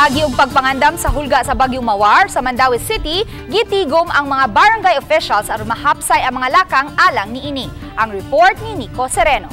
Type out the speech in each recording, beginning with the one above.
Agi og pagpangandam sa hulga sa Bagyong Mawar sa Mandaue City, gitigom ang mga barangay officials aron mahapsay ang mga lakang alang niini. Ang report ni Nico Sereno.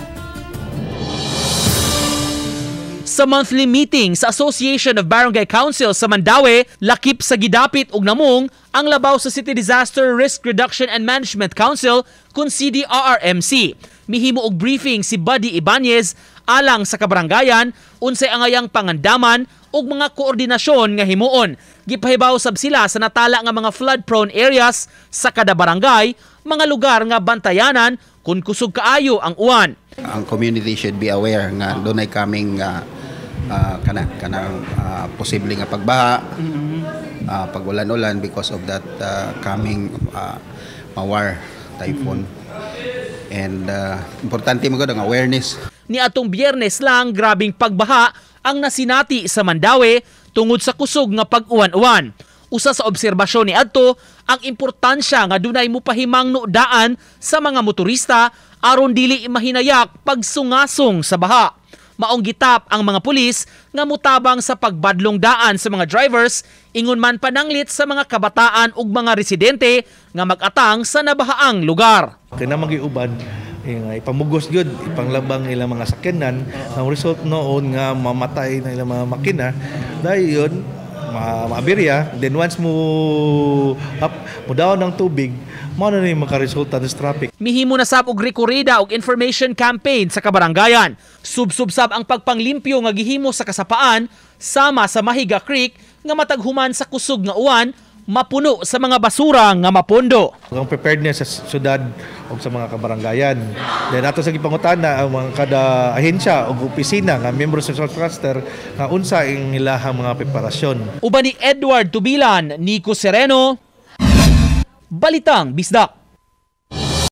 Sa monthly meeting sa Association of Barangay Council sa Mandaue, lakip sa gidapit og namong ang labaw sa City Disaster Risk Reduction and Management Council kun CDRRMC. Mihimo og briefing si Buddy Ibanez alang sa kabaranggayan unsay angayang pangandaman ug mga koordinasyon nga himuon. Gipahibaw sab sila sa natala nga mga flood-prone areas sa kada barangay, mga lugar nga bantayanan kung kusog kaayo ang uwan. Ang community should be aware nga dunay kaming kana kanang posible nga pagbaha, pag-ulan-ulan because of that coming Mawar typhoon. And importante mo ang awareness. Ni atong Biyernes lang, grabing pagbaha ang nasinati sa Mandaue tungod sa kusog nga pag-uwan-uwan. Usa sa obserbasyon ni adto ang importansya nga dunay mupahimangno daan sa mga motorista aron dili mahinayak pagsungasong sa baha. Maong gitap ang mga pulis nga mutabang sa pagbadlong daan sa mga drivers, ingon man pananglit sa mga kabataan ug mga residente nga mag-atang sa nabahaang lugar. Kaya na uban ipamugos gyud, ipanglabang ilang mga sakyanan, ang result noon nga mamatay na ilang mga makina, dayon maaberya. Then once mo up mo daw ng tubig, mao na ni makaresulta sa traffic. Mihimo na sab og rekorida og information campaign sa kabaranggayan. Subsub sab ang pagpanglimpyo nga gihimo sa kasapaan sama sa Mahiga Creek nga mataghuman sa kusog nga uwan mapuno sa mga basura nga mapondo. Ang preparedness sa syudad o sa mga kabaranggayan. Then ato sa gipangutana ang mga kada ahensya o opisina nga membro sa social cluster nga unsa ang ilahang mga preparasyon. Uban ni Edward Tubilan, Nico Sereno, Balitang Bisdak.